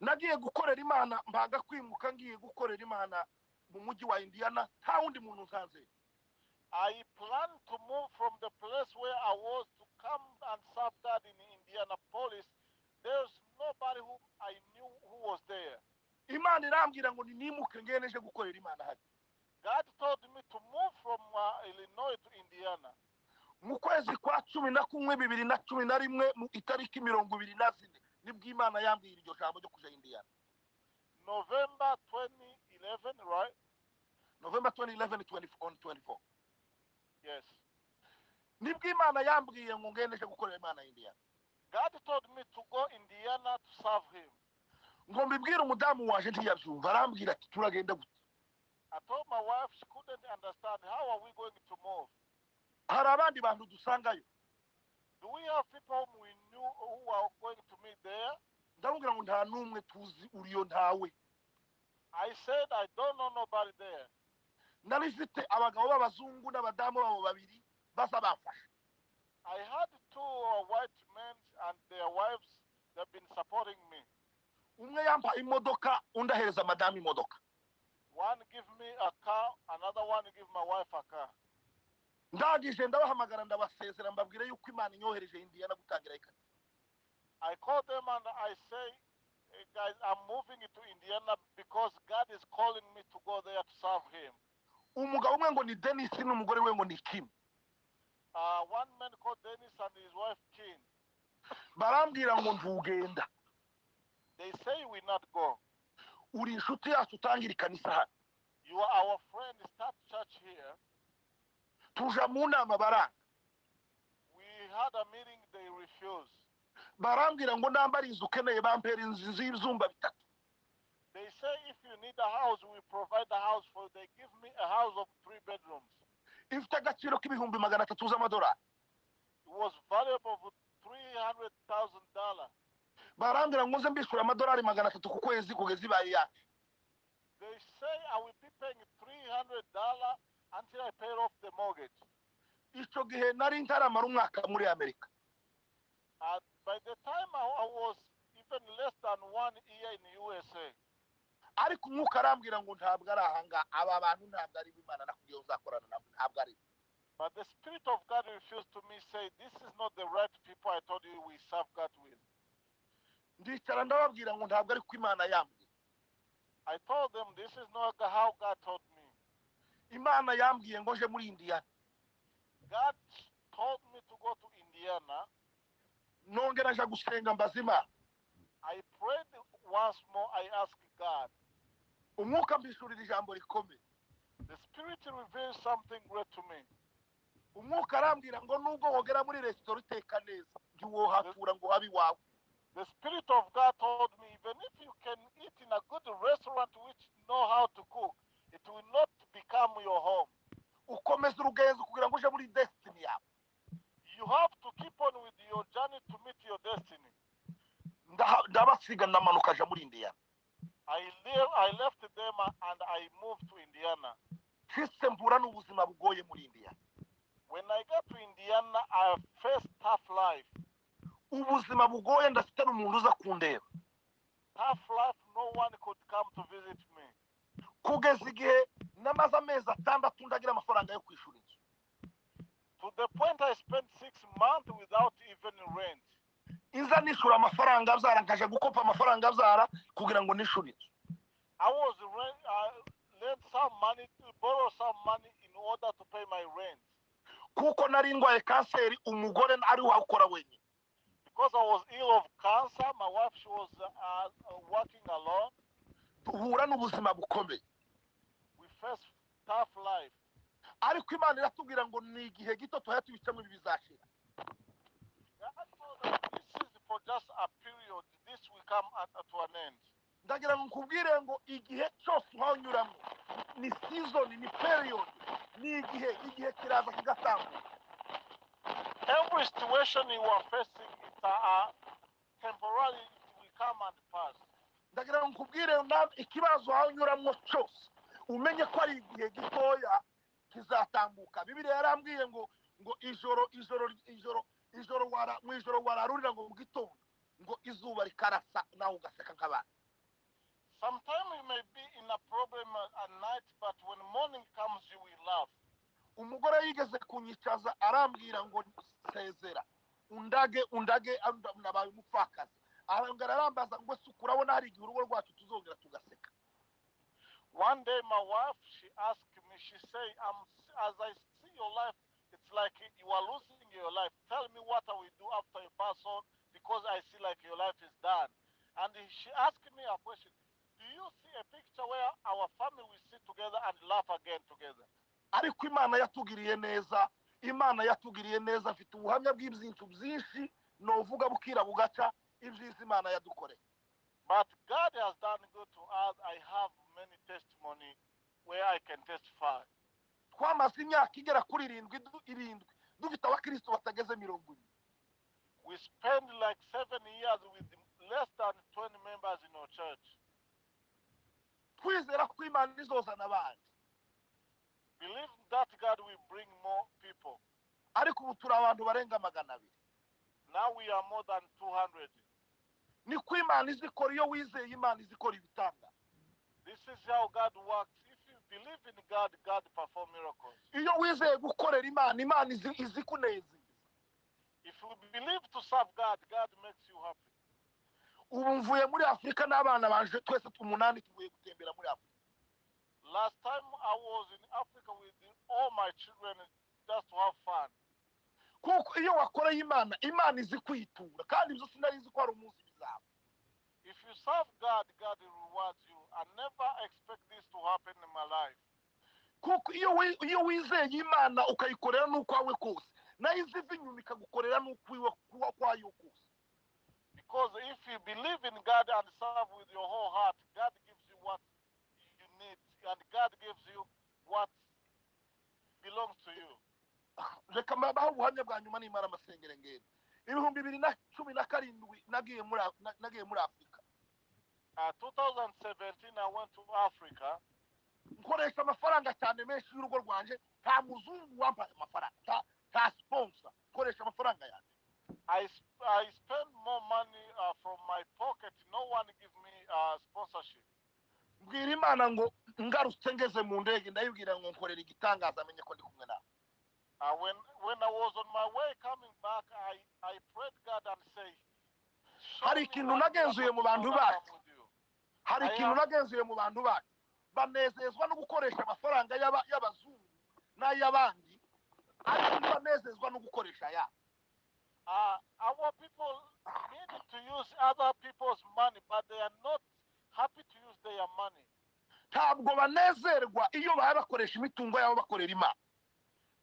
Nagiye gukorera Imana, mpaga kwimuka ngiye gukorera Imana mu mujyi wa Indiana, nta wundi muntu nsanze. I plan to move from the place where I was to come and serve God in Indianapolis. There's nobody who I knew who was there. Imana irambwira ngo ninimuke ngende nje gukorera Imana hano. God told me to move from Illinois to Indiana. Mu kwezi kwa 11 2011, mu itariki 24, Nibwo Imana yambwiye iryo jambo ryo kuja Indiana. November 2011, right? November 2011, 20 on 24. Yes. Nibwo Imana yambwiye ngo ngende nje gukorera Imana Indiana. God told me to go Indiana to serve him. Ngo mbibwire umudamu waje, ntiyabyumva, arambwira ati: "Turagenda gute?" I told my wife, she couldn't understand. How are we going to move? Hari abandi bantu dusangayo? Do we have people whom we knew who are going to meet there? Ndamubwira ngo nta n'umwe tuzi uriyo, ntawe. I said, "I don't know nobody there." Nari mfite abagabo b'abazungu n'abadamu babo babiri baza bamfasha. I had two white men and their wives. They've been supporting me. Umwe yampaye imodoka, undi ahereza madamu imodoka. One give me a car, another one give my wife a car. Ndangije ndabahamagara, ndabasezera, mbabwire yuko Imana inyohereje Indiana gutangira ikanisa. I called them and I say, "Hey, guys, I'm moving to Indiana because God is calling me to go there to serve him." Umugabo umwe ngo ni Denis, n'umugore we ngo ni Kim. One man called Dennis and his wife Kim. Barambwira ngo ntugenda. They say we not go. Uri inshuti yacu, utangira ikanisa hano. You are our friend. Start church here. Tuja mu nama, baranga. We had a meeting. They refused. Barambwira ngo nambara inzu ukeneye, bampera inzu y'ibyumba bitatu. They say if you need a house, we provide a house for you. They give me a house of three bedrooms. Ifite agaciro k'ibihumbi 300 z'amadolari. It was valuable for $300,000. Barambwira ngo nze mbishyura amadolari 300 ku kwezi kugeza ibaye yacu. They say I will be paying $300 until I pay off the mortgage. Icyo gihe nari ntaramara umwaka muri Amerika. By the time I was even less than one year in USA. Ariko Umwuka arambwira ngo ntabwo ari ahangaha, aba bantu ntabwo ari Imana nakubwiye uzakorana nabo, ntabwo ari. But the Spirit of God refused to me, say, "This is not the right people I told you we serve God with." Ndicara ndababwira ngo ntabwo ari ko Imana yambwiye. I told them this is not how God told me. Imana yambwiye ngo nje muri Indiana. God told me to go to Indiana. Nongera nja gusenga, mbaza Imana. I prayed once more. I asked God. Umwuka mbishurira ijambo rikomeye. The Spirit revealed something great to me. Umwuka arambwira ngo nubwo wogera muri resitora uteka neza, ntiwohatura ngo habe iwawe. The Spirit of God told me, even if you can eat in a good restaurant which know how to cook, it will not become your home. Ukomeza urugendo kugira ngo uje muri destiny yawe. You have to keep on with your journey to meet your destiny. Ndabasiga, ndamanuka aja muri Indiana. I left them and I moved to Indiana. Nshitse mpura n'ubuzima bugoye muri Indiana. When I got to Indiana, I faced tough life. Ubuzima bugoye, ndafite n'umuntu uza kundeba. Tough life, no one could come to visit me. Kugeza igihe namaze amezi 6 ndagira amafaranga yo kwishyura inzu. To the point I spent 6 months without even rent. Inza nishyura amafaranga abyara, nkaja gukopa amafaranga abyara kugira ngo nishyure inzu. I was lent some money, to borrow some money in order to pay my rent. Kuko nari ndwaye kanseri, umugore ari we ukora wenyine. Because I was ill of cancer, my wife, she was working alone. Duhura n'ubuzima bukomeye. We faced tough life. Ariko Imana iratubwira ngo ni igihe gito tuhaya tubicamo, ibi bizashira. God told us this is for just a period. This will come to an end. Ndagira ngo nkubwire ngo igihe cyose uhanyuramo ni season, ni period, ni igihe, igihe kiraza kigatambuka. Every situation you are facing, it's a temporary, it will come and pass. Ndagira ngo nkubwire ikibazo wanyuramo cyose, umenye ko ari igihe gitoya, kizatambuka. Bibiliya yarambwiye ngo ijoro ijoro ijoro ijoro wara mu ijoro wararurira, ngo mu gitondo ngo izuba rikarasa nawe ugaseka nk'abandi. Sometimes you may be in a problem at night, but when morning comes, you will laugh. Umugore yigeze kunyicaza arambwira ngo sezera undage undage, nabaye umupfakazi. Arongera arambaza ngo ese urabona hari igihe urugo rwacu tuzongera tugaseka? One day, my wife, she asked me, she said, "As I see your life, it's like you are losing your life. Tell me what I will do after you pass on, because because I see like your life is done." And she asked me a question: "Do you see a picture where our family will sit together and laugh again together?" Ariko Imana yatugiriye neza, Imana yatugiriye neza. Mfite ubuhamya bw'ibintu byinshi novuga bukira bugaca, ibyiza Imana yadukoreye. But God has done good to us. I have many testimony where I can testify. Twamaze imyaka igera kuri 7 7 dufite abakristo batageze 20. We spent like 7 years with less than 20 members in our church. Twizera ko Imana izozana abandi. Believe that God will bring more people. Ariko ubu turi abantu barenga 200. Now we are more than 200. Niko Imana izikora. Iyo wizeye Imana, izikora ibitanga. This is how God works. If you believe in God, God perform miracles. Iyo wizeye gukorera Imana, Imana izi izikunezeza. If you believe to serve God, God makes you happy. Ubu mvuye muri Afurika n'abana banje twese umunani, tuvuye gutembera muri Afurika. Last time I was in Africa with all my children just to have fun. Kuko iyo wakoreye Imana, Imana izi kwitura, kandi ibyo sinari nzi ko hari umunsi bizaba. If you serve God, God rewards you. I never expect this to happen in my life. Kuko iyo wizeye Imana ukayikorera n'ukwawe kose, nayo iziva inyuma ikagukorera n'ukwiwe kwayo kose. Because if you believe in God and serve with your whole heart, God gives you what you need, and God gives you what belongs to you. Reka mbaho ubuhamya bwa nyuma nimara amasengere ngende. 2017 nagiye muri Afurika. 2017, I went to Africa. Nkoresha amafaranga cyane menshi y'urugo rwanje. Nta muzungu wampaye amafaranga, nta sponsor, nkoresha amafaranga yanjye. I spend more money from my pocket. No one give me sponsorship. Mbwira Imana ngo ngarutse, ngeze mu ndege ndayibwira ngo nkorera igitangaza amenye ko ndi kumwe nawe. When I was on my way coming back, I prayed God and say, "Show Hari me ikintu one nagenzuye miracle mu to bantu know that I'm bacu. with you." Hari ikintu nagenzuye mu bantu bacu: banezezwa no gukoresha amafaranga y'abazungu n'ay'abandi, ariko ntibanezezwa no gukoresha ayabo. Our people need to use other people's money, but they are not happy to use their money. Ntabwo banezerwa iyo baba bakoresha imitungo yabo bakorera Imana.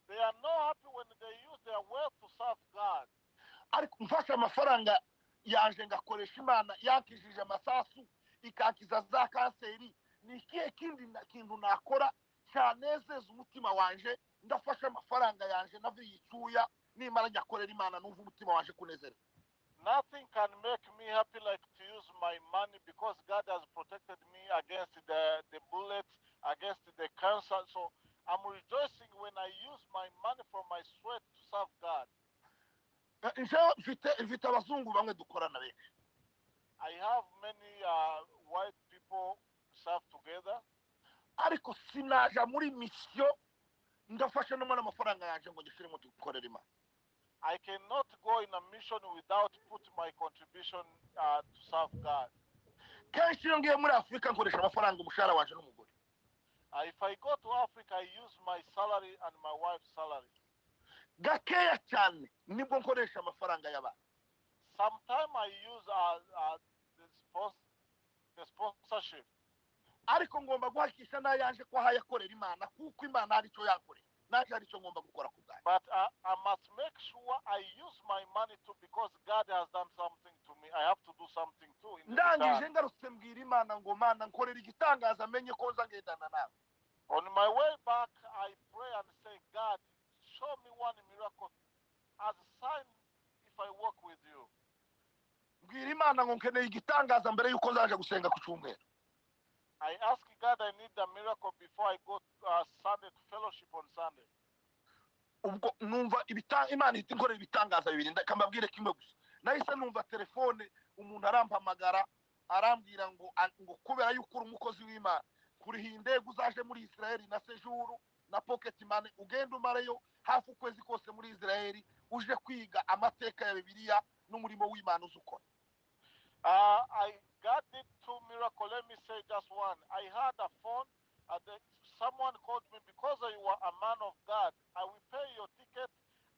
They are not happy when they use their wealth to serve God. Ariko mfashe amafaranga yanje ngakoresha Imana yankijije amasasu, ikankiza za kanseri, ni ikihe kindi kintu nakora cyanezeza umutima wanje? Ndafashe amafaranga yanje naviye icyuya, nimara nyakorera Imana numva umutima wanje kunezerwa. Nothing can make me happy like to use my money because God has protected me against the bullets, against the cancer. So I'm rejoicing when I use my money from my sweat to serve God. Njewe mfite abazungu bamwe dukorana benshi. I have many white people serve together. Ariko sinaja muri mission ndafashe no amafaranga yanje ngo ngishyiremo dukorere Imana. I cannot go in a mission without put my contribution to serve God. Kenshi iyo ngiye muri Afurika nkoresha amafaranga, umushahara wanje n'umugore. If I go to Africa, I use my salary and my wife's salary. Gakeya cyane nibwo nkoresha amafaranga y'abantu. Sometimes I use the sponsorship. Ariko ngomba guhakisha n'ayanje ko ahayakorera Imana, kuko Imana hari icyo yankoreye, naje hari icyo ngomba gukora ku bwanjye. But I must make sure I use my money too because God has done something to me. I have to do something too in Ndangije return. ngarutse mbwira Imana ngo: "Mana, nkorera igitangaza amenye ko nza ngendana nawe." On my way back, I pray and say, "God, show me one miracle as a sign if I walk with you." Mbwira Imana ngo nkeneye igitangaza mbere y'uko nzaje gusenga ku cyumweru. I ask God I need a miracle before I go Sunday to fellowship on Sunday. Ubwo numva Imana ihita inkorera ibitangaza bibiri. Ndakambabwire kimwe gusa. Nahise numva telefone, umuntu arampamagara arambwira ngo kubera yuko uri umukozi w'Imana, kuriha indege uzaje muri Israeli na séjour na pocket money, ugenda umareyo hafi ukwezi kose muri Israeli, uje kwiga amateka ya Bibiliya n'umurimo w'Imana uzi ukora. I God did two miracles. Let me say just one. I had a phone. Someone called me because you are a man of God. I will pay your ticket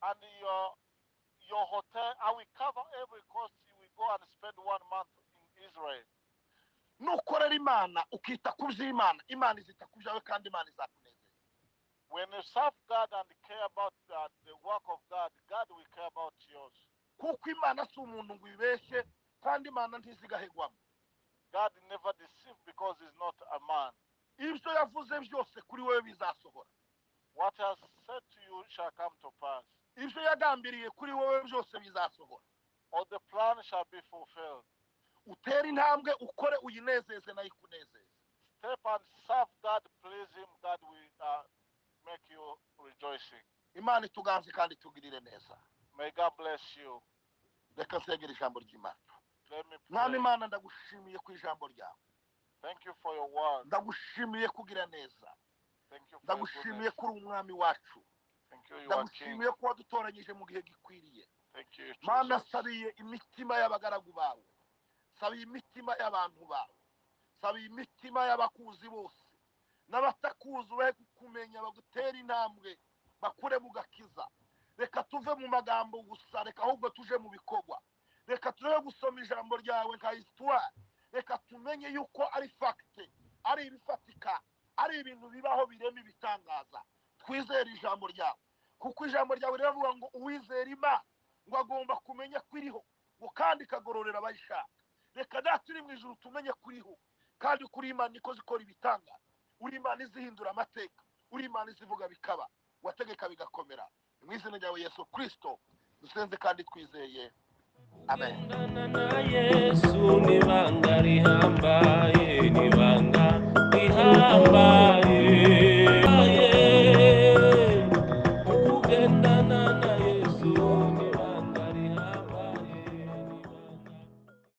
and your hotel. I will cover every cost. We go and spend one month in Israel. Nukorera Imana, ukita ku by'Imana, Imana izita ku byawe kandi Imana izakunezeza. When you serve God and care about the work of God, God will care about yours. Kuko Imana si umuntu ngo ibeshye, kandi Imana ntizigahegwamo. God never deceives because he's not a man. Ibyo yavuze byose kuri wowe bizasohora. What has said to you shall come to pass. Ibyo yagambiriye kuri wowe byose bizasohora. Or the plan shall be fulfilled. Utere intambwe, ukore, uyinezeze, nayo ikunezeze. Step and serve God, please him. God will make you rejoicing. Imana ituganze kandi itugirire neza. May God bless you. Reka nsengera ijambo ry'Imana. Let me Mwami pray. Imana, ndagushimiye ku ijambo ryawe. Thank you for your word. Ndagushimiye kugira neza. Thank you for your Ndagushimiye goodness. ko uri umwami wacu. Thank you, you are King. Ndagushimiye ko wadutoranyije mu gihe gikwiriye. Thank you, you Mana, chose us. sabiye imitima y'abagaragu bawe, sabiye imitima y'abantu bawe, sabiye imitima y'abakuzi bose n'abatakuzi, ubahe kukumenya, bagutera intambwe, bakure mu gakiza. Reka tuve mu magambo gusa, reka ahubwo tuje mu bikorwa. Reka turebe gusoma ijambo ryawe nka histoire, reka tumenye yuko ari fact, ari ibifatika, ari ibintu bibaho birema ibitangaza. Twizere ijambo ryawe, kuko ijambo ryawe riravuga ngo uwizera Imana ngo agomba kumenya ko iriho, ngo kandi ikagororera abayishaka. Reka Data uri mu ijuru tumenye ko uriho, kandi kuri Imana ikoze ikora ibitangaza, uri Imana izihindura amateka, uri Imana izivuga bikaba, wategeka bigakomera. Mu izina ryawe Yesu Kirisito dusenze kandi twizeye, amen. Kugendana na Yesu ni ibanga rihambaye, ni ibanga rihambaye.